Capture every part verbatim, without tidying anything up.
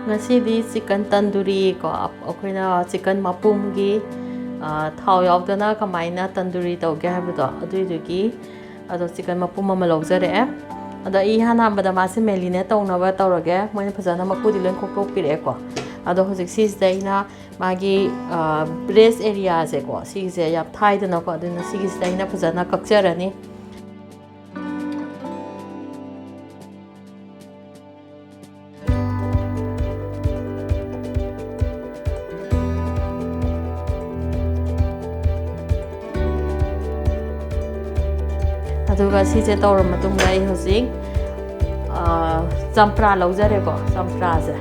ꯉꯁꯤꯗꯤ ꯆꯤꯀꯟ ꯇꯟꯗꯨꯔꯤ ꯀꯣ, ꯑꯩꯈꯣꯏꯅ ꯆꯤꯀꯟ ꯃꯄꯨꯝꯒꯤ, ꯑ, ꯊꯥꯎ ꯌꯥꯎꯗꯅ ꯀꯃꯥꯏꯅ ꯇꯟꯗꯨꯔꯤ ꯇꯧꯒꯦ ꯍꯥꯏꯕꯗꯣ, ꯑꯗꯨꯏꯗꯨꯒꯤ ꯑꯗꯣ ꯆꯤꯀꯟ ꯃꯄꯨꯝ ꯑꯃ ꯂꯧꯖꯔꯛꯑꯦ꯫ ꯑꯗꯣ ꯑꯩ ꯏꯍꯥꯟ ꯍꯥꯟꯕꯗ ꯃꯥꯁꯦ marinate ꯇꯧꯅꯕ ꯇꯧꯔꯒꯦ꯫ ꯃꯣꯏꯅ ꯐꯖꯅ ꯃꯀꯨꯗꯤ ꯂꯣꯏ ꯈꯣꯛꯇꯣꯛꯄꯤꯔꯛꯑꯦꯀꯣ꯫ ꯑꯗꯣ ꯍꯧꯖꯤꯛ ꯁꯤꯁꯤꯗ ꯑꯩꯅ ꯃꯥꯒꯤ, ꯑ, breast areaꯁꯦꯀꯣ, ꯁꯤꯒꯤꯁꯦ ꯌꯥꯝ ꯊꯥꯏꯗꯅꯀꯣ, ꯑꯗꯨꯅ ꯁꯤꯒꯤꯁꯤꯗ ꯑꯩꯅ ꯐꯖꯅ ꯀꯛꯆꯔꯅꯤ꯫ ꯑꯗꯨꯒ ꯁꯤꯁꯦ ꯇꯧꯔ ꯃꯇꯨꯡꯗ ꯑꯩ ꯍꯧꯖꯤꯛ, ꯑ, ꯆꯝꯄ꯭ꯔꯥ ꯂꯧꯖꯔꯦꯀꯣ, ꯆꯝꯄ꯭ꯔꯥꯁꯦ꯫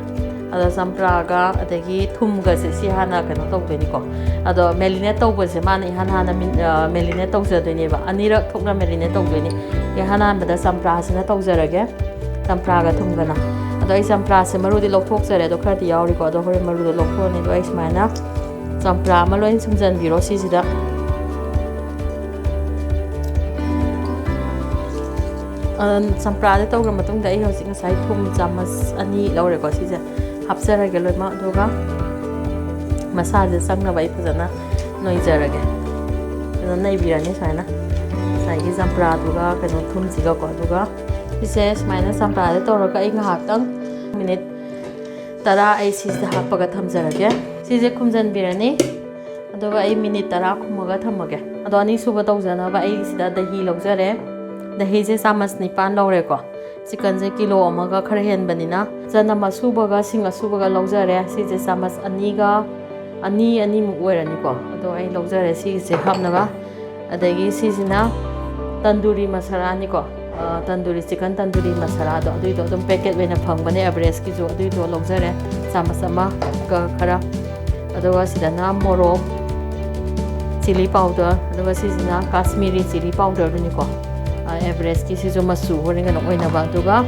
ꯑꯗꯣ ꯆꯝꯄ꯭ꯔꯥꯒ ꯑꯗꯒꯤ ꯊꯨꯝꯒꯁꯦ ꯁꯤ ꯍꯥꯟꯅ ꯀꯩꯅꯣ ꯇꯧꯗꯣꯏꯅꯤꯀꯣ꯫ ꯑꯗꯣ marinate ꯇꯧꯕꯁꯦ ꯃꯥꯅ ꯏꯍꯥꯟ ꯍꯥꯟꯅ ꯃꯤꯟ-, ꯑ, marinate ꯇꯧꯖꯗꯣꯏꯅꯦꯕ꯫ ꯑꯅꯤꯔꯛ ꯊꯣꯛꯅ marinate ꯇꯧꯗꯣꯏꯅꯤ꯫ ꯏꯍꯥꯟ ꯍꯥꯟꯕꯗ ꯆꯝꯄ꯭ꯔꯥꯁꯤꯅ ꯇꯧꯖꯔꯒꯦ꯫ ꯆꯝꯄ꯭ꯔꯥꯒ ꯊꯨꯝꯒꯅ꯫ ꯑꯗꯣ ꯑꯩ ꯆꯝꯄ꯭ꯔꯥꯁꯦ ꯃꯔꯨꯗꯤ ꯂꯧꯊꯣꯛꯆꯔꯦ, ꯑꯗꯣ ꯈꯔꯗꯤ ꯌꯥꯎꯔꯤꯀꯣ꯫ ꯑꯗꯣ ꯍꯣꯔꯦꯟ ꯃꯔꯨꯗꯣ ꯂꯧꯊꯣꯛꯑꯅꯤ꯫ ꯑꯗꯣ ꯑꯩ ꯁꯨꯃꯥꯏꯅ ꯆꯝꯄ꯭ꯔꯥ ꯑꯃ ꯂꯣꯏ ꯁꯨꯝꯖꯟꯕꯤꯔꯣ ꯁꯤꯁꯤꯗ꯫ ꯑ, ꯆꯝꯄ꯭ꯔꯥꯁꯦ ꯇꯧꯈ꯭ꯔ ꯃꯇꯨꯡꯗ ꯑꯩ ꯍꯧꯖꯤꯛ ꯉꯁꯥꯏ ꯊꯨꯝ ꯆꯥꯃꯁ ꯑꯅꯤ ꯂꯧꯔꯦꯀꯣ꯫ ꯁꯤꯁꯦ ꯍꯥꯞꯆꯔꯒꯦ ꯂꯣꯏꯅꯃꯛ꯫ ꯑꯗꯨꯒ ꯃꯁꯥꯁꯦ ꯆꯪꯅꯕ ꯑꯩ ꯐꯖꯅ ꯅꯣꯏꯖꯔꯒꯦ꯫ ꯐꯖꯅ ꯅꯩꯕꯤꯔꯅꯤ ꯁꯨꯃꯥꯏꯅ꯫ ꯉꯁꯥꯏꯒꯤ ꯆꯝꯄ꯭ꯔꯥꯗꯨꯒ ꯀꯩꯅꯣ ꯊꯨꯝꯁꯤꯒꯀꯣ꯫ ꯑꯗꯨꯒ ꯁꯤꯁꯦ ꯁꯨꯃꯥꯏꯅ ꯆꯝꯄ꯭ꯔꯥꯁꯦ ꯇꯧꯔꯒ ꯑꯩ ꯉꯥꯏꯍꯥꯛꯇꯪ minute ꯇꯔꯥ ꯑꯩ ꯁꯤꯁꯤꯗ ꯍꯥꯞꯄꯒ ꯊꯝꯖꯔꯒꯦ꯫ ꯁꯤꯁꯦ ꯈꯨꯝꯖꯤꯟꯕꯤꯔꯅꯤ꯫ ꯑꯗꯨꯒ ꯑꯩ minute ꯇꯔꯥ ꯈꯨꯝꯃꯒ ꯊꯝꯃꯒꯦ꯫ ꯑꯗꯣ ꯑꯅꯤꯁꯨꯕ ꯇꯧꯖꯅꯕ ꯑꯩ ꯁꯤꯗ ꯗꯍꯤ ꯂꯧꯖꯔꯦ꯫ ꯗꯍꯤꯁꯦ ꯆꯥꯃꯁ ꯅꯤꯄꯥꯟ ꯂꯧꯔꯦꯀꯣ꯫ ꯆꯤꯀꯟꯁꯦ ꯀꯤꯂꯣ ꯑꯃꯒ ꯈꯔ ꯍꯦꯟꯕꯅꯤꯅ ꯆꯅꯝ ꯑꯁꯨꯕꯒ ꯁꯤꯡ ꯑꯁꯨꯕꯒ ꯂꯧꯖꯔꯦ꯫ ꯁꯤꯁꯦ ꯆꯥꯃꯁ ꯑꯅꯤꯒ, ꯑꯅꯤ, ꯑꯅꯤꯃꯨꯛ ꯑꯣꯏꯔꯅꯤꯀꯣ꯫ ꯑꯗꯣ ꯑꯩ ꯂꯧꯖꯔꯦ ꯁꯤꯒꯤꯁꯦ ꯍꯥꯞꯅꯕ꯫ ꯑꯗꯒꯤ ꯁꯤꯁꯤꯅ ꯇꯟꯗꯨꯔꯤ ꯃꯁꯥꯂꯥꯅꯤꯀꯣ꯫ ꯑ, ꯇꯟꯗꯨꯔꯤ, ꯆꯤꯀꯟ ꯇꯟꯗꯨꯔꯤ ꯃꯁꯥꯂꯥꯗꯣ, ꯑꯗꯨꯏꯗꯣ ꯑꯗꯨꯝ packet ꯑꯣꯏꯅ ꯐꯪꯕꯅꯦ ꯑꯦꯚꯔꯦꯁꯀꯤꯁꯨ, ꯑꯗꯨꯏꯗꯣ ꯂꯧꯖꯔꯦ ꯆꯥꯃꯁ ꯑꯃꯒ ꯈꯔ꯫ ꯑꯗꯨꯒ ꯁꯤꯗꯅ ꯃꯣꯔꯣꯛ, chilli powder, ꯑꯗꯨꯒ ꯁꯤꯁꯤꯅ ꯀꯥꯁꯃꯤꯔꯤ chilli powderꯗꯨꯅꯤꯀꯣ꯫ ꯑ, ꯑꯦꯚꯔꯦꯁꯀꯤ ꯁꯤꯁꯨ ꯃꯆꯨ ꯍꯣꯔꯦꯟ ꯀꯩꯅꯣ ꯑꯣꯏꯅꯕ꯫ ꯑꯗꯨꯒ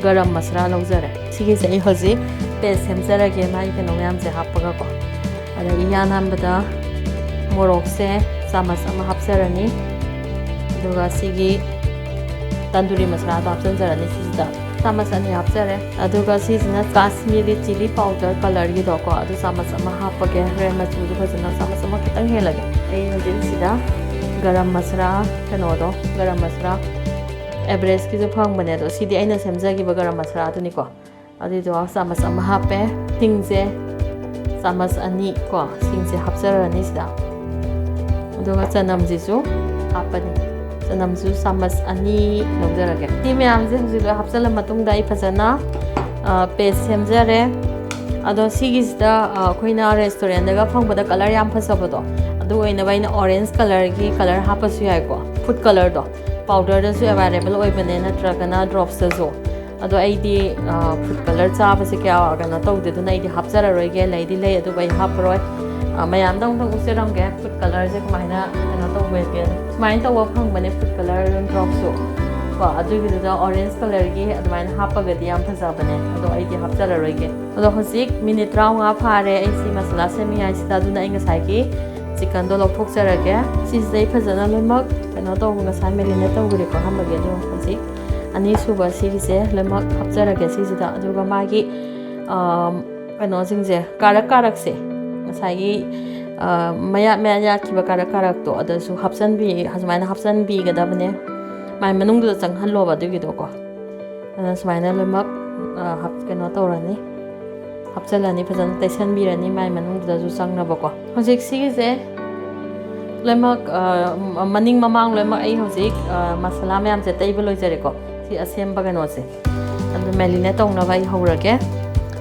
ꯒꯔꯝ ꯃꯁꯥꯂꯥ ꯂꯧꯖꯔꯦ꯫ ꯁꯤꯒꯤꯁꯦ ꯑꯩ ꯍꯧꯖꯤꯛ paste ꯁꯦꯝꯖꯔꯒꯦ, ꯃꯥꯒꯤ ꯀꯩꯅꯣ ꯃꯌꯥꯝꯁꯦ ꯍꯥꯞꯄꯒꯀꯣ꯫ ꯑꯗꯒꯤ ꯏꯍꯥꯟ ꯍꯥꯟꯕꯗ ꯃꯣꯔꯣꯛꯁꯦ ꯆꯥꯃꯁ ꯑꯃ ꯍꯥꯞꯆꯔꯅꯤ꯫ ꯑꯗꯨꯒ ꯁꯤꯒꯤ ꯇꯟꯗꯨꯔꯤ ꯃꯁꯥꯂꯥꯗꯣ ꯍꯥꯞꯆꯤꯟꯖꯔꯅꯤ ꯁꯤꯁꯤꯗ꯫ ꯆꯥꯃꯁ ꯑꯅꯤ ꯍꯥꯞꯆꯔꯦ꯫ ꯑꯗꯨꯒ ꯁꯤꯁꯤꯅ ꯀꯥꯁꯃꯤꯔꯤ ꯆꯤꯂꯤ ꯄꯥꯎꯗꯔ ꯀꯂꯔꯒꯤꯗꯣꯀꯣ, ꯑꯗꯨ ꯆꯥꯃꯁ ꯑꯃ ꯍꯥꯞꯄꯒꯦ꯫ ꯍꯣꯔꯦꯟ ꯃꯆꯨꯗꯣ ꯐꯖꯅ ꯆꯥꯃꯁ ꯑꯃ ꯈꯤꯇꯪ ꯍꯦꯜꯂꯒꯦ꯫ ꯑꯩ ꯍꯧꯖꯤꯛ ꯁꯤꯗ ꯒꯔꯝ ꯃꯁꯥꯂꯥ, ꯀꯩꯅꯣꯗꯣ, ꯒꯔꯝ ꯃꯁꯥꯂꯥ ꯑꯦꯚꯔꯦꯁꯀꯤꯁꯨ ꯐꯪꯕꯅꯦ, ꯑꯗꯣ ꯁꯤꯗꯤ ꯑꯩꯅ ꯁꯦꯝꯖꯈꯤꯕ ꯒꯔꯝ ꯃꯁꯥꯂꯥꯗꯨꯅꯤꯀꯣ꯫ ꯑꯗꯨꯏꯗꯣ ꯆꯥꯃꯁ ꯑꯃ ꯍꯥꯞꯄꯦ꯫ ꯁꯤꯡꯁꯦ ꯆꯥꯃꯁ ꯑꯅꯤ ꯀꯣ, ꯁꯤꯡꯁꯦ ꯍꯥꯞꯆꯔꯅꯤ ꯁꯤꯗ꯫ ꯑꯗꯨꯒ ꯆꯅꯝꯁꯤꯁꯨ ꯍꯥꯞꯄꯅꯤ꯫ ꯆꯅꯝꯁꯨ ꯆꯥꯃꯁ ꯑꯅꯤ ꯂꯧꯖꯔꯒꯦ꯫ ꯁꯤ ꯃꯌꯥꯝꯁꯦ ꯍꯧꯖꯤꯛ ꯂꯣꯏ ꯍꯥꯞꯆꯤꯜꯂ ꯃꯇꯨꯡꯗ ꯑꯩ ꯐꯖꯅ ꯄꯦꯁ ꯁꯦꯝꯖꯔꯦ꯫ ꯑꯗꯣ ꯁꯤꯒꯤꯁꯤꯗ, ꯑ, ꯑꯩꯈꯣꯏꯅ ꯔꯦꯁꯇꯨꯔꯦꯟꯗꯒ ꯐꯪꯕꯗ ꯀꯂꯔ ꯌꯥꯝ ꯐꯖꯕꯗꯣ, ꯑꯗꯨ ꯑꯣꯏꯅꯕ ꯑꯩꯅ ꯑꯣꯔꯦꯟꯖ ꯀꯂꯔꯒꯤ ꯀꯂꯔ ꯍꯥꯞꯄꯁꯨ ꯌꯥꯏꯀꯣ, ꯐꯨꯗ ꯀꯂꯔꯗꯣ꯫ ꯄꯥꯎꯗꯔꯗꯁꯨ ꯑꯦꯕꯥꯏꯂꯦꯕꯜ ꯑꯣꯏꯕꯅꯦ, ꯅꯠꯇ꯭ꯔꯒꯅ ꯗ꯭ꯔꯣꯞꯁꯇꯁꯨ꯫ ꯑꯗꯣ ꯑꯩꯗꯤ, ꯑ, ꯐꯨꯗ ꯀꯂꯔ ꯆꯥꯕꯁꯦ ꯀꯌꯥ ꯀꯩꯅꯣ ꯇꯧꯗꯦ, ꯑꯗꯨꯅ ꯑꯩꯗꯤ ꯍꯥꯞꯆꯔꯔꯣꯏꯒꯦ꯫ ꯂꯩꯗꯤ ꯂꯩ, ꯑꯗꯨꯕꯨ ꯑꯩ ꯍꯥꯞꯄꯔꯣꯏ꯫ ꯑ, ꯃꯌꯥꯝꯗ ꯑꯃꯨꯛꯇꯪ ꯎꯠꯆꯔꯝꯒꯦ ꯐꯨꯗ ꯀꯂꯔꯁꯦ ꯀꯃꯥꯏꯅ ꯀꯩꯅꯣ ꯇꯧꯕꯒꯦ꯫ ꯁꯨꯃꯥꯏꯅ ꯇꯧꯕ ꯐꯪꯕꯅꯦ ꯐꯨꯗ ꯀꯂꯔ ꯗ꯭ꯔꯣꯞꯁꯨ ꯀꯣ꯫ ꯑꯗꯨꯒꯤꯗꯨꯗ ꯑꯣꯔꯦꯟꯖ ꯀꯂꯔꯒꯤ ꯑꯗꯨꯃꯥꯏꯅ ꯍꯥꯞꯄꯒꯗꯤ ꯌꯥꯝ ꯐꯖꯕꯅꯦ, ꯑꯗꯣ ꯑꯩꯗꯤ ꯍꯥꯞꯆꯔꯔꯣꯏꯒꯦ꯫ ꯑꯗꯣ ꯍꯧꯖꯤꯛ ꯃꯤꯅꯤꯠ ꯇꯔꯥꯃꯉꯥ ꯐꯥꯔꯦ ꯑꯩ ꯁꯤ ꯃꯁꯥꯂꯥ ꯁꯦꯝꯃꯤꯉꯩꯁꯤꯗ, ꯑꯗꯨꯅ ꯑꯩ ꯉꯁꯥꯏꯒꯤ ꯆꯤꯛꯀꯟꯗꯣ ꯂꯧꯊꯣꯛꯆꯔꯒꯦ꯫ ꯁꯤꯁꯤꯗ ꯑꯩ ꯐꯖꯅ ꯂꯣꯏꯅꯃꯛ ꯀꯩꯅꯣ ꯇꯧꯕ, ꯉꯁꯥꯏ ꯃꯦꯔꯤꯅꯦꯠ ꯇꯧꯈ꯭ꯔꯦꯀꯣ ꯑꯍꯥꯟꯕꯒꯤ, ꯑꯗꯣ ꯍꯧꯖꯤꯛ ꯑꯅꯤꯁꯨꯕ ꯁꯤꯒꯤꯁꯦ ꯂꯣꯏꯅꯃꯛ ꯍꯥꯞꯆꯔꯒꯦ ꯁꯤꯁꯤꯗ꯫ ꯑꯗꯨꯒ ꯃꯥꯒꯤ, ꯑꯥꯝ, ꯀꯩꯅꯣꯁꯤꯡꯁꯦ, ꯀꯥꯔꯛ ꯀꯥꯔꯛꯁꯦ, ꯉꯁꯥꯏꯒꯤ, ꯑ, ꯃꯌꯥꯠ ꯃꯌꯥꯠ ꯌꯥꯠꯈꯤꯕ ꯀꯥꯔꯛ ꯀꯥꯔꯛꯇꯣ ꯑꯗꯨꯁꯨ ꯍꯥꯞꯆꯟꯕꯤ-, ꯑꯁꯨꯃꯥꯏꯅ ꯍꯥꯞꯆꯟꯕꯤꯒꯗꯕꯅꯦ꯫ ꯃꯥꯏ ꯃꯅꯨꯡꯗꯨꯗ ꯆꯪꯍꯜꯂꯣꯕ ꯑꯗꯨꯒꯤꯗꯣꯀꯣ꯫ ꯑꯗꯨꯅ ꯁꯨꯃꯥꯏꯅ ꯂꯣꯏꯅꯃꯛ, ꯑ, ꯍꯥꯞ-, ꯀꯩꯅꯣ ꯇꯧꯔꯅꯤ, ꯍꯥꯞꯆꯜꯂꯅꯤ, ꯐꯖꯅ ꯇꯩꯁꯟꯕꯤꯔꯅꯤ ꯃꯥꯏ ꯃꯅꯨꯡꯗꯨꯗꯁꯨ ꯆꯪꯅꯕꯀꯣ꯫ ꯍꯧꯖꯤꯛ ꯁꯤꯒꯤꯁꯦ ꯂꯣꯏꯅꯃꯛ, ꯑ, ꯃ-, ꯃꯅꯤꯡ ꯃꯃꯥꯡ ꯂꯣꯏꯅꯃꯛ ꯑꯩ ꯍꯧꯖꯤꯛ, ꯑ, ꯃꯁꯥꯂꯥ ꯃꯌꯥꯝꯁꯦ ꯇꯩꯕ ꯂꯣꯏꯖꯔꯦꯀꯣ꯫ ꯁꯤ ꯑꯁꯦꯝꯕ ꯀꯩꯅꯣꯁꯦ ꯑꯗꯨ ꯃꯦꯔꯤꯅꯦꯠ ꯇꯧꯅꯕ ꯑꯩ ꯍꯧꯔꯒꯦ꯫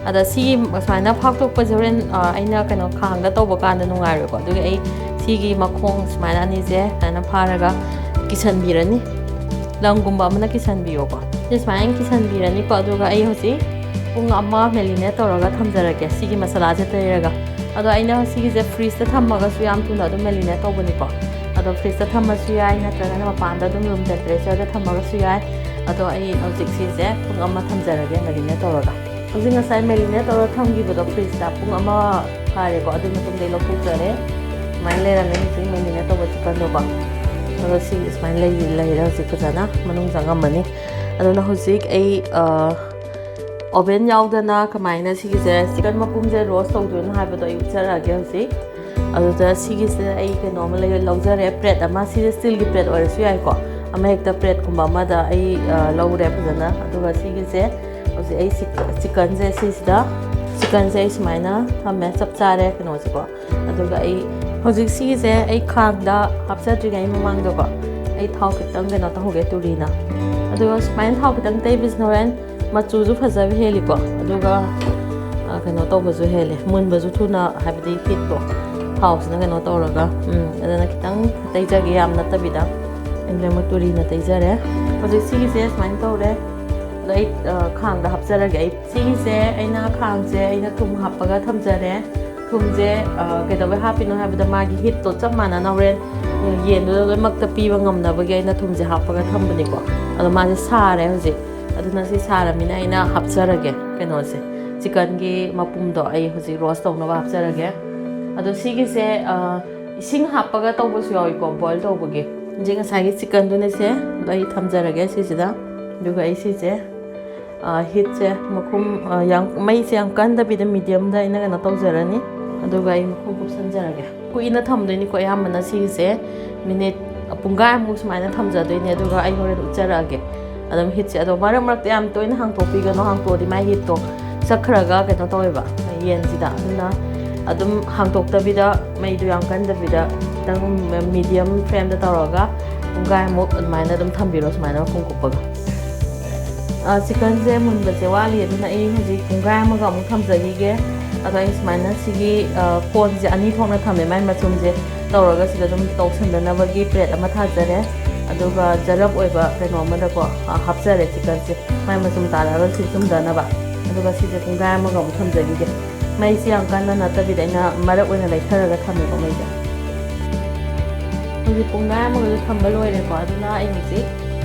ꯑꯗ ꯁꯤ ꯁꯨꯃꯥꯏꯅ ꯐꯥꯛꯇꯣꯛꯄꯁꯦ ꯍꯣꯔꯦꯟ, ꯑ, ꯑꯩꯅ ꯀꯩꯅꯣ ꯈꯥꯡꯗ ꯇꯧꯕ ꯀꯥꯟꯗ ꯅꯨꯡꯉꯥꯏꯔꯣꯏꯀꯣ꯫ ꯑꯗꯨꯒꯤ ꯑꯩ ꯁꯤꯒꯤ ꯃꯈꯣꯡ ꯁꯨꯃꯥꯏꯅ ꯑꯅꯤꯁꯦ ꯁꯨꯃꯥꯏꯅ ꯐꯥꯔꯒ ꯀꯤꯁꯟꯕꯤꯔꯅꯤ꯫ ꯂꯪꯒꯨꯝꯕ ꯑꯃꯅ ꯀꯤꯁꯟꯕꯤꯌꯣꯀꯣ꯫ ꯁꯤ ꯁꯨꯃꯥꯏꯅ ꯀꯤꯁꯟꯕꯤꯔꯅꯤꯀꯣ꯫ ꯑꯗꯨꯒ ꯑꯩ ꯍꯧꯖꯤꯛ ꯄꯨꯡ ꯑꯃ ꯃꯦꯔꯤꯅꯦꯠ ꯇꯧꯔꯒ ꯊꯝꯖꯔꯒꯦ ꯁꯤꯒꯤ ꯃꯁꯥꯂꯥꯁꯦ ꯇꯩꯔꯒ꯫ ꯑꯗꯣ ꯑꯩꯅ ꯁꯤꯒꯤꯁꯦ ꯐ꯭ꯔꯤꯖꯇ ꯊꯝꯃꯒꯁꯨ ꯌꯥꯝ ꯊꯨꯅ ꯑꯗꯨꯝ ꯃꯦꯔꯤꯅꯦꯠ ꯇꯧꯕꯅꯤꯀꯣ꯫ ꯑꯗꯣ ꯐ꯭ꯔꯤꯖꯇ ꯊꯝꯃꯁꯨ ꯌꯥꯏ, ꯅꯠꯇ꯭ꯔꯒꯅ ꯃꯄꯥꯟꯗ ꯑꯗꯨꯝ ꯔꯨꯝ ꯇꯦꯝꯄꯔꯦꯆꯔꯗ ꯊꯝꯃꯒꯁꯨ ꯌꯥꯏ꯫ ꯑꯗꯣ ꯑꯩ ꯍꯧꯖꯤꯛ ꯁꯤꯁꯦ ꯄꯨꯡ ꯑꯃ ꯊꯝꯖꯔꯒꯦ ꯃꯦꯔꯤꯅꯦꯠ ꯇꯧꯔꯒ꯫ ꯍꯧꯖꯤꯛ ꯉꯁꯥꯏ ꯃꯦꯔꯤꯅꯦꯠ ꯇꯧꯔꯒ ꯊꯝꯈꯤꯕꯗꯣ ꯐ꯭ꯔꯤꯖꯇ ꯄꯨꯡ ꯑꯃ ꯐꯥꯔꯦꯀꯣ, ꯑꯗꯨꯒꯤ ꯃꯇꯨꯡꯗ ꯑꯩ ꯂꯧꯊꯣꯛꯆꯔꯦ꯫ ꯁꯨꯃꯥꯏꯅ ꯂꯩꯔꯝꯃꯦ ꯍꯧꯖꯤꯛ ꯃꯦꯔꯤꯅꯦꯠ ꯇꯧꯕ ꯆꯤꯛꯀꯟꯗꯣꯀꯣ꯫ ꯑꯗꯣ ꯁꯤ ꯁꯨꯃꯥꯏꯅ ꯂꯩ-, ꯂꯩꯔꯦ ꯍꯧꯖꯤꯛ ꯐꯖꯅ ꯃꯅꯨꯡ ꯆꯪꯉꯝꯃꯅꯤ꯫ ꯑꯗꯨꯅ ꯍꯧꯖꯤꯛ ꯑꯩ ꯑꯣꯚꯦꯟ ꯌꯥꯎꯗꯅ ꯀꯃꯥꯏꯅ ꯁꯤꯒꯤꯁꯦ ꯆꯤꯀꯟ ꯃꯄꯨꯝꯁꯦ ꯔꯣꯁ ꯇꯧꯗꯣꯏꯅꯣ ꯍꯥꯏꯕꯗꯣ ꯑꯩ ꯎꯠꯆꯔꯛꯑꯒꯦ ꯍꯧꯖꯤꯛ꯫ ꯑꯗꯨꯗ ꯁꯤꯒꯤꯁꯦ ꯑꯩ ꯀꯩꯅꯣ ꯑꯃ ꯂꯩ- ꯂꯧꯖꯔꯦ, ꯄ꯭ꯂꯦꯠ ꯑꯃ꯫ ꯁꯤꯁꯦ ꯁ꯭ꯇꯤꯜꯒꯤ ꯄ꯭ꯂꯦꯠ ꯑꯣꯏꯔꯁꯨ ꯌꯥꯏꯀꯣ, ꯑꯃ ꯍꯦꯛꯇ ꯄ꯭ꯂꯦꯠꯀꯨꯝꯕ ꯑꯃꯗ ꯑꯩ ꯂꯧꯔꯦ ꯐꯖꯅ꯫ ꯑꯗꯨꯒ ꯁꯤꯒꯤꯁꯦ ꯍꯧꯖꯤꯛ ꯑꯩ ꯆꯤꯛ- ꯆꯤꯀꯟꯁꯦ ꯁꯤꯁꯤꯗ, ꯆꯤꯀꯟꯁꯦ ꯑꯩ ꯁꯨꯃꯥꯏꯅ ꯊꯝꯃꯦ, ꯆꯞ ꯆꯥꯔꯦ ꯀꯩꯅꯣꯁꯦꯀꯣ꯫ ꯑꯗꯨꯒ ꯑꯩ ꯍꯧꯖꯤꯛ ꯁꯤꯒꯤꯁꯦ ꯑꯩ ꯈꯥꯡꯗ ꯍꯥꯞꯆꯗ꯭ꯔꯤꯉꯩ ꯃꯃꯥꯡꯗꯀꯣ, ꯑꯩ ꯊꯥꯎ ꯈꯤꯇꯪ ꯀꯩꯅꯣ ꯇꯧꯍꯧꯒꯦ, ꯇꯨꯔꯤꯅ꯫ ꯑꯗꯨꯒ ꯁꯨꯃꯥꯏꯅ ꯊꯥꯎ ꯈꯤꯇꯪ ꯇꯩꯕꯁꯤꯅ ꯍꯣꯔꯦꯟ ꯃꯆꯨꯁꯨ ꯐꯖꯕ ꯍꯦꯜꯂꯤꯀꯣ, ꯑꯗꯨꯒ ꯀꯩꯅꯣ ꯇꯧꯕꯁꯨ ꯍꯦꯜꯂꯦ, ꯃꯨꯟꯕꯁꯨ ꯊꯨꯅ, ꯍꯥꯏꯕꯗꯤ ꯍꯤꯠꯇꯣ ꯊꯥꯎꯁꯤꯅ ꯀꯩꯅꯣ ꯇꯧꯔꯒ꯫ ꯎꯝ, ꯑꯗꯨꯅ ꯈꯤꯇꯪ ꯇꯩꯖꯒꯦ, ꯌꯥꯝ ꯅꯠꯇꯕꯤꯗ꯫ ꯑꯩ ꯂꯣꯏꯅꯃꯛ ꯇꯨꯔꯤꯅ ꯇꯩꯖꯔꯦ꯫ ꯍꯧꯖꯤꯛ ꯁꯤꯒꯤꯁꯦ ꯁꯨꯃꯥꯏꯅ ꯇꯧꯔꯦ꯫ ꯑꯗꯣ ꯑꯩ ꯈꯥꯡꯗ ꯍꯥꯞꯆꯔꯒꯦ꯫ ꯑꯩ ꯁꯤꯒꯤꯁꯦ ꯑꯩꯅ ꯈꯥꯡꯁꯦ ꯑꯩꯅ ꯊꯨꯝ ꯍꯥꯞꯄꯒ ꯊꯝꯖꯔꯦ꯫ ꯊꯨꯝꯁꯦ ꯀꯩꯗꯧꯕꯩ ꯍꯥꯞꯄꯤꯅꯣ ꯍꯥꯏꯕꯗ, ꯃꯥꯒꯤ ꯍꯤꯠꯇꯣ ꯆꯞ ꯃꯥꯟꯅꯅ ꯍꯣꯔꯦꯟ ꯌꯦꯟꯗꯨꯗ ꯂꯣꯏꯅꯃꯛꯇ ꯄꯤꯕ ꯉꯝꯅꯕꯒꯤ ꯑꯩꯅ ꯊꯨꯝꯁꯦ ꯍꯥꯞꯄꯒ ꯊꯝꯕꯅꯤꯀꯣ꯫ ꯑꯗꯣ ꯃꯥꯁꯦ ꯁꯥꯔꯦ ꯍꯧꯖꯤꯛ꯫ ꯑꯗꯨꯅ ꯁꯤ ꯁꯥꯔꯃꯤꯅ ꯑꯩꯅ ꯍꯥꯞꯆꯔꯒꯦ ꯀꯩꯅꯣꯁꯦ, ꯆꯤꯀꯟꯒꯤ ꯃꯄꯨꯝꯗꯣ ꯑꯩ ꯍꯧꯖꯤꯛ ꯔꯣꯁ ꯇꯧꯅꯕ ꯍꯥꯞꯆꯔꯒꯦ꯫ ꯑꯗꯣ ꯁꯤꯒꯤꯁꯦ ꯏꯁꯤꯡ ꯍꯥꯞꯄꯒ ꯇꯧꯕꯁꯨ ꯌꯥꯎꯏꯀꯣ, ꯕꯣꯏꯜ ꯇꯧꯕꯒꯤ꯫ ꯍꯧꯖꯤꯛ ꯉꯁꯥꯏꯒꯤ ꯆꯤꯀꯟꯗꯨꯅꯦꯁꯦ, ꯑꯗꯣ ꯑꯩ ꯊꯝꯖꯔꯒꯦ ꯁꯤꯁꯤꯗ꯫ ꯑꯗꯨꯒ ꯑꯩ ꯁꯤꯁꯦ ꯍꯤꯠꯁꯦ ꯃꯈꯨꯝ, ꯌꯥꯝ, ꯃꯩꯁꯦ ꯌꯥꯝ ꯀꯟꯗꯕꯤꯗ ꯃꯤꯗꯤꯌꯝꯗ ꯑꯩꯅ ꯀꯩꯅꯣ ꯇꯧꯖꯔꯅꯤ꯫ ꯑꯗꯨꯒ ꯑꯩ ꯃꯈꯨꯝ ꯀꯨꯞꯁꯟꯖꯔꯒꯦ꯫ ꯀꯨꯏꯅ ꯊꯝꯗꯣꯏꯅꯤꯀꯣ, ꯑꯌꯥꯝꯕꯅ ꯁꯤꯒꯤꯁꯦ ꯃꯤꯅꯤꯠ ꯄꯨꯡꯈꯥꯏꯃꯨꯛ ꯁꯨꯃꯥꯏꯅ ꯊꯝꯖꯗꯣꯏꯅꯦ꯫ ꯑꯗꯨꯒ ꯑꯩ ꯍꯣꯔꯦꯟ ꯎꯠꯆꯔꯛꯑꯒꯦ꯫ ꯑꯗꯨꯝ ꯍꯤꯠꯁꯦ ꯑꯗꯣ ꯃꯔꯛ ꯃꯔꯛꯇ ꯌꯥꯝ ꯇꯣꯏꯅ ꯍꯥꯡꯇꯣꯛꯄꯤꯒꯅꯣ, ꯍꯥꯡꯇꯣꯛꯑꯗꯤ ꯃꯥꯏ ꯍꯤꯠꯇꯣ ꯆꯠꯈ꯭ꯔꯒ ꯀꯩꯅꯣ ꯇꯧꯋꯦꯕ ꯌꯦꯟꯁꯤꯗ꯫ ꯑꯗꯨꯅ ꯑꯗꯨꯝ ꯍꯥꯡꯇꯣꯛꯇꯕꯤꯗ, ꯃꯩꯗꯣ ꯌꯥꯝ ꯀꯟꯗꯕꯤꯗ, ꯈꯤꯇꯪ ꯃꯤꯗꯤꯌꯝ ꯐ꯭ꯂꯦꯝꯗ ꯇꯧꯔꯒ ꯄꯨꯡꯈꯥꯏꯃꯨꯛ ꯑꯗꯨꯃꯥꯏꯅ ꯑꯗꯨꯝ ꯊꯝꯕꯤꯔꯣ, ꯁꯨꯃꯥꯏꯅ ꯃꯈꯨꯝ ꯀꯨꯞꯄꯒ꯫ ꯆꯤꯀꯟꯁꯦ ꯃꯨꯟꯕꯁꯦ ꯋꯥꯠꯂꯤ, ꯑꯗꯨꯅ ꯑꯩ ꯍꯧꯖꯤꯛ ꯄꯨꯡꯈꯥꯏ ꯑꯃꯒ ꯑꯃꯨꯛ ꯊꯝꯖꯈꯤꯒꯦ꯫ ꯑꯗꯣ ꯑꯩ ꯁꯨꯃꯥꯏꯅ ꯁꯤꯒꯤ ꯀꯣꯟꯁꯦ ꯑꯅꯤ ꯊꯣꯛꯅ ꯊꯝꯃꯦ, ꯃꯥꯏ ꯃꯆꯨꯝꯁꯦ ꯇꯧꯔꯒ ꯁꯤꯗ ꯑꯗꯨꯝ ꯇꯧꯁꯟꯗꯅꯕꯒꯤ ꯄ꯭ꯂꯦꯠ ꯑꯃ ꯊꯥꯖꯔꯦ꯫ ꯑꯗꯨꯒ ꯖꯔꯞ ꯑꯣꯏꯕ ꯀꯩꯅꯣ ꯑꯃꯗꯀꯣ ꯍꯥꯞꯆꯔꯦ ꯆꯤꯀꯟꯁꯦ, ꯃꯥꯏ ꯃꯆꯨꯝ ꯇꯥꯔꯛꯑꯒ ꯁꯤ ꯆꯨꯝꯗꯅꯕ꯫ ꯑꯗꯨꯒ ꯁꯤꯁꯦ ꯄꯨꯡꯈꯥꯏ ꯑꯃꯒ ꯑꯃꯨꯛ ꯊꯝꯖꯈꯤꯒꯦ꯫ ꯃꯩꯁꯦ ꯌꯥꯝ ꯀꯟꯅ ꯅꯠꯇꯕꯤꯗ ꯑꯩꯅ ꯃꯔꯛ ꯑꯣꯏꯅ ꯂꯩꯊꯔꯒ ꯊꯝꯃꯦꯀꯣ ꯃꯩꯁꯦ꯫ ꯍꯧꯖꯤꯛ ꯄꯨꯡꯈꯥꯏ ꯑꯃꯒꯁꯨ ꯊꯝꯕ ꯂꯣꯏꯔꯦꯀꯣ꯫ ꯑꯗꯨꯅ ꯑꯩ ꯍꯧꯖꯤꯛ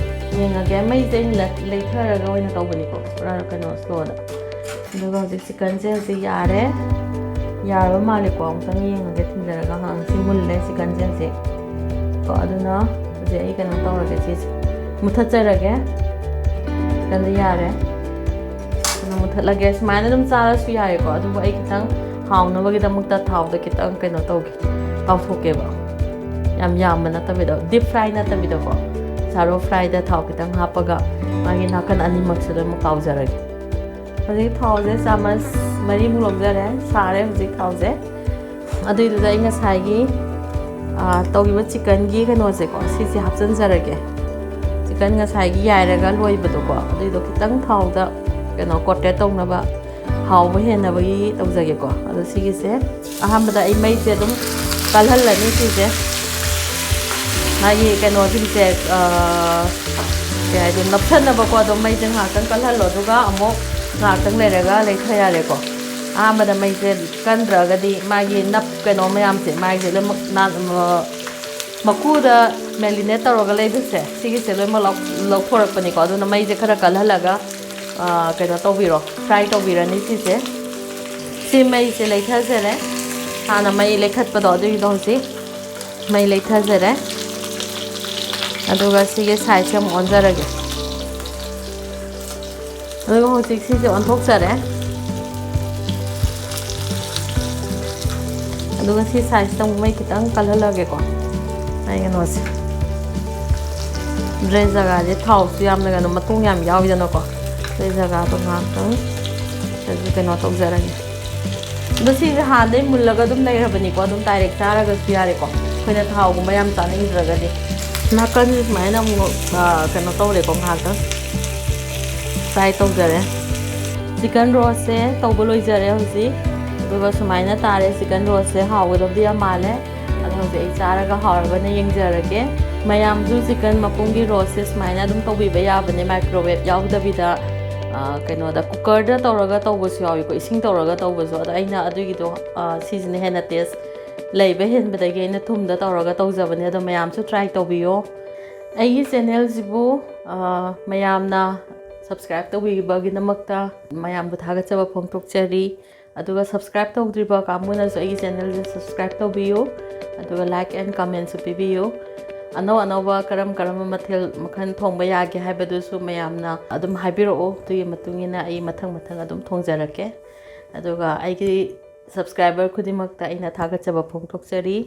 ꯌꯦꯡꯉꯒꯦ꯫ ꯃꯩꯁꯦ ꯑꯩꯅ ꯂꯩꯊꯔꯒ ꯑꯣꯏꯅ ꯇꯧꯕꯅꯤꯀꯣ, ꯄꯨꯔꯥ ꯀꯩꯅꯣ ꯁ꯭ꯂꯣꯗ꯫ ꯑꯗꯨꯒ ꯍꯧꯖꯤꯛ ꯆꯤꯀꯟꯁꯦ ꯍꯧꯖꯤꯛ ꯌꯥꯔꯦ꯫ ꯌꯥꯔꯕ ꯃꯥꯜꯂꯦꯀꯣ꯫ ꯑꯃꯨꯛꯇꯪ ꯌꯦꯡꯉꯒꯦ ꯊꯤꯟꯖꯔꯒ꯫ ꯍꯥꯡ ꯁꯤ ꯃꯨꯜꯂꯦ ꯆꯤꯀꯟꯁꯦ ꯍꯧꯖꯤꯛ꯫ ꯀꯣ ꯑꯗꯨꯅ ꯍꯧꯖꯤꯛ ꯑꯩ ꯀꯩꯅꯣ ꯇꯧꯔꯒꯦ, ꯁꯤꯁꯦ ꯃꯨꯊꯠꯆꯔꯒꯦ꯫ ꯀꯟꯗ ꯌꯥꯔꯦ꯫ ꯑꯗꯨꯅ ꯃꯨꯊꯠꯂꯒꯦ꯫ ꯁꯨꯃꯥꯏꯅ ꯑꯗꯨꯝ ꯆꯥꯔꯁꯨ ꯌꯥꯔꯦꯀꯣ, ꯑꯗꯨꯕꯨ ꯑꯩ ꯈꯤꯇꯪ ꯍꯥꯎꯅꯕꯒꯤꯗꯃꯛꯇ ꯊꯥꯎꯗ ꯈꯤꯇꯪ ꯀꯩꯅꯣ ꯇꯧꯒꯦ, ꯇꯥꯎꯊꯣꯛꯀꯦꯕ꯫ ꯌꯥꯝ ꯌꯥꯝꯕ ꯅꯠꯇꯕꯤꯗ, ꯗꯤꯞ ꯐ꯭ꯔꯥꯏ ꯅꯠꯇꯕꯤꯗꯀꯣ, ꯁꯥꯂꯣ ꯐ꯭ꯔꯥꯏꯗ ꯊꯥꯎ ꯈꯤꯇꯪ ꯍꯥꯞꯄꯒ ꯃꯥꯒꯤ ꯅꯥꯀꯟ ꯑꯅꯤꯃꯛꯁꯦ ꯂꯣꯏꯅꯃꯛ ꯇꯥꯎꯖꯔꯒꯦ꯫ ꯍꯧꯖꯤꯛ ꯊꯥꯎꯁꯦ ꯆꯥꯃꯁ ꯃꯔꯤꯃꯨꯛ ꯂꯧꯖꯔꯦ꯫ ꯁꯥꯔꯦ ꯍꯧꯖꯤꯛ ꯊꯥꯎꯁꯦ꯫ ꯑꯗꯨꯏꯗꯨꯗ ꯑꯩ ꯉꯁꯥꯏꯒꯤ, ꯑꯥ, ꯇꯧꯈꯤꯕ ꯆꯤꯛꯀꯟꯒꯤ ꯀꯩꯅꯣꯁꯦꯀꯣ, ꯁꯤꯁꯦ ꯍꯥꯞꯆꯤꯟꯖꯔꯒꯦ꯫ ꯆꯤꯛꯀꯟ ꯉꯁꯥꯏꯒꯤ ꯌꯥꯏꯔꯒ ꯂꯣꯏꯕꯗꯣꯀꯣ, ꯑꯗꯨꯏꯗꯣ ꯈꯤꯇꯪ ꯊꯥꯎꯗ ꯀꯩꯅꯣ ꯀꯣꯇꯦꯠ ꯇꯧꯅꯕ, ꯍꯥꯎꯕ ꯍꯦꯟꯅꯕꯒꯤ ꯇꯧꯖꯒꯦꯀꯣ꯫ ꯑꯗꯣ ꯁꯤꯒꯤꯁꯦ ꯑꯍꯥꯟꯕꯗ ꯑꯩ ꯃꯩꯁꯦ ꯑꯗꯨꯝ ꯀꯜꯍꯜꯂꯅꯤ꯫ ꯁꯤꯁꯦ ꯃꯥꯒꯤ ꯀꯩꯅꯣꯁꯤꯡꯁꯦ, ꯑꯥ, ꯀꯩ ꯍꯥꯏꯗꯣꯏꯅꯣ, ꯅꯞꯁꯟꯅꯕꯀꯣ꯫ ꯑꯗꯨꯝ ꯃꯩꯁꯦ ꯉꯥꯏꯍꯥꯛꯇꯪ ꯀꯜꯍꯜꯂꯣ, ꯑꯗꯨꯒ ꯑꯃꯨꯛ ꯉꯥꯏꯍꯥꯛꯇꯪ ꯂꯩꯔꯒ ꯂꯩꯊ ꯌꯥꯔꯦꯀꯣ꯫ ꯑꯍꯥꯟꯕꯗ ꯃꯩꯁꯦ ꯀꯟꯗ꯭ꯔꯒꯗꯤ ꯃꯥꯒꯤ ꯅꯞ ꯀꯩꯅꯣ ꯃꯌꯥꯝꯁꯦ, ꯃꯥꯒꯤꯁꯦ ꯂꯣꯏꯅꯃꯛ ꯅꯥꯟ-, ꯑ, ꯃꯀꯨꯗ ꯃꯦꯔꯤꯅꯦꯠ ꯇꯧꯔꯒ ꯂꯩꯕꯁꯦ, ꯁꯤꯒꯤꯁꯦ ꯂꯣꯏꯅꯃꯛ ꯂꯧ-, ꯂꯧꯊꯣꯔꯛꯄꯅꯤꯀꯣ꯫ ꯑꯗꯨꯅ ꯃꯩꯁꯦ ꯈꯔ ꯀꯜꯍꯜꯂꯒ, ꯑ, ꯀꯩꯅꯣ ꯇꯧꯕꯤꯔꯣ, ꯐ꯭ꯔꯥꯏ ꯇꯧꯕꯤꯔꯅꯤ ꯁꯤꯁꯦ꯫ ꯁꯤ ꯃꯩꯁꯦ ꯂꯩꯊꯖꯔꯦ꯫ ꯍꯥꯟꯅ ꯃꯩ ꯂꯩꯈꯠꯄꯗꯣ ꯑꯗꯨꯒꯤꯗꯣ ꯍꯧꯖꯤꯛ ꯃꯩ ꯂꯩꯊꯖꯔꯦ꯫ ꯑꯗꯨꯒ ꯁꯤꯒꯤ ꯁꯥꯏꯖꯁꯦ ꯑꯃꯨꯛ ꯑꯣꯟꯖꯔꯒꯦ꯫ ꯑꯗꯨꯒ ꯍꯧꯖꯤꯛ ꯁꯤꯁꯦ ꯑꯣꯟꯊꯣꯛꯆꯔꯦ꯫ ꯑꯗꯨꯒ ꯁꯤ ꯁꯥꯏꯖꯇ ꯑꯃꯨꯛ ꯃꯩ ꯈꯤꯇꯪ ꯀꯜꯍꯜꯂꯒꯦꯀꯣ꯫ ꯑꯩ ꯀꯩꯅꯣꯁꯦ, ꯗ꯭ꯔꯦꯁ ꯖꯒꯥꯁꯦ ꯊꯥꯎꯁꯨ ꯌꯥꯝꯅ ꯀꯩꯅꯣ, ꯃꯇꯣꯡ ꯌꯥꯝ ꯌꯥꯎꯋꯤꯗꯅꯀꯣ꯫ ꯗ꯭ꯔꯦꯁ ꯖꯒꯥꯗꯣ ꯉꯥꯏꯍꯥꯛꯇꯪ ꯀꯩꯅꯣ ꯇꯧꯖꯔꯒꯦ꯫ ꯑꯗꯣ ꯁꯤꯁꯦ ꯍꯥꯟꯅꯗꯩ ꯃꯨꯜꯂꯒ ꯑꯗꯨꯝ ꯂꯩꯔꯕꯅꯤꯀꯣ, ꯑꯗꯨꯝ ꯗꯥꯏꯔꯦꯛ ꯆꯥꯔꯒꯁꯨ ꯌꯥꯔꯦꯀꯣ꯫ ꯑꯩꯈꯣꯏꯅ ꯊꯥꯎꯒꯨꯝꯕ ꯌꯥꯝ ꯆꯥꯅꯤꯡꯗ꯭ꯔꯒꯗꯤ꯫ ꯅꯥꯀꯟꯁꯦ ꯁꯨꯃꯥꯏꯅ ꯑꯃꯨꯛ, ꯑ, ꯀꯩꯅꯣ ꯇꯧꯔꯦꯀꯣ, ꯉꯥꯏꯍꯥꯛꯇꯪ ꯐ꯭ꯔꯥꯏ ꯇꯧꯖꯔꯦ꯫ ꯆꯤꯛꯀꯟ ꯔꯣꯁꯁꯦ ꯇꯧꯕ ꯂꯣꯏꯖꯔꯦ ꯍꯧꯖꯤꯛ꯫ ꯑꯗꯨꯒ ꯁꯨꯃꯥꯏꯅ ꯇꯥꯔꯦ꯫ ꯆꯤꯛꯀꯟ ꯔꯣꯁꯁꯦ ꯍꯥꯎꯒꯗꯕꯗꯤ ꯌꯥꯝ ꯃꯥꯜꯂꯦ꯫ ꯑꯗꯣ ꯍꯧꯖꯤꯛ ꯑꯩ ꯆꯥꯔꯒ ꯍꯥꯎꯔꯕꯅ ꯌꯦꯡꯖꯔꯒꯦ꯫ ꯃꯌꯥꯝꯁꯨ ꯆꯤꯛꯀꯟ ꯃꯄꯨꯝꯒꯤ ꯔꯣꯁꯁꯦ ꯁꯨꯃꯥꯏꯅ ꯑꯗꯨꯝ ꯇꯧꯕꯤꯕ ꯌꯥꯕꯅꯦ, ꯃꯥꯏꯀ꯭ꯔꯣꯋꯦꯕ ꯌꯥꯎꯗꯕꯤꯗ, ꯑ, ꯀꯩꯅꯣꯗ, ꯀꯨꯀꯔꯗ ꯇꯧꯔꯒ ꯇꯧꯕꯁꯨ ꯌꯥꯎꯏꯀꯣ, ꯏꯁꯤꯡ ꯇꯧꯔꯒ ꯇꯧꯕꯁꯨ꯫ ꯑꯗꯣ ꯑꯩꯅ ꯑꯗꯨꯒꯤꯗꯣ, ꯑ, ꯁꯤꯁꯤꯅ ꯍꯦꯟꯅ ꯇꯦꯁ ꯂꯩꯕ ꯍꯦꯟꯕꯗꯒꯤ ꯑꯩꯅ ꯊꯨꯝꯗ ꯇꯧꯔꯒ ꯇꯧꯖꯕꯅꯦ꯫ ꯑꯗꯣ ꯃꯌꯥꯝꯁꯨ ꯇ꯭ꯔꯥꯏ ꯇꯧꯕꯤꯌꯣ꯫ ꯑꯩꯒꯤ ꯆꯦꯅꯦꯜꯁꯤꯕꯨ, ꯑ, ꯃꯌꯥꯝꯅ ꯁꯕꯁꯀ꯭ꯔꯥꯏꯕ ꯇꯧꯕꯤꯕꯒꯤꯗꯃꯛꯇ ꯃꯌꯥꯝꯕꯨ ꯊꯥꯒꯠꯆꯕ ꯐꯣꯡꯗꯣꯛꯆꯔꯤ꯫ ꯑꯗꯨꯒ ꯁꯕꯁꯀ꯭ꯔꯥꯏꯕ ꯇꯧꯗ꯭ꯔꯤꯕ ꯀꯥꯡꯕꯨꯅꯁꯨ ꯑꯩꯒꯤ ꯆꯦꯅꯦꯜꯁꯦ ꯁꯕꯁꯀ꯭ꯔꯥꯏꯕ ꯇꯧꯕꯤꯌꯨ, ꯑꯗꯨꯒ ꯂꯥꯏꯛ ꯑꯦꯟ ꯀꯃꯦꯟꯁꯨ ꯄꯤꯕꯤꯌꯨ꯫ ꯑꯅꯧ ꯑꯅꯧꯕ ꯀꯔꯝ ꯀꯔꯝꯕ ꯃꯊꯦꯜ ꯃꯈꯜ ꯊꯣꯡꯕ ꯌꯥꯒꯦ ꯍꯥꯏꯕꯗꯨꯁꯨ ꯃꯌꯥꯝꯅ ꯑꯗꯨꯝ ꯍꯥꯏꯕꯤꯔꯛꯑꯣ꯫ ꯑꯗꯨꯒꯤ ꯃꯇꯨꯡ ꯏꯟꯅ ꯑꯩ ꯃꯊꯪ ꯃꯊꯪ ꯑꯗꯨꯝ ꯊꯣꯡꯖꯔꯛꯀꯦ꯫ ꯑꯗꯨꯒ ꯑꯩꯒꯤ subscriber ꯈꯨꯗꯤꯡꯃꯛꯇ ꯑꯩꯅ ꯊꯥꯒꯠꯆꯕ ꯐꯣꯡꯗꯣꯛꯆꯔꯤ꯫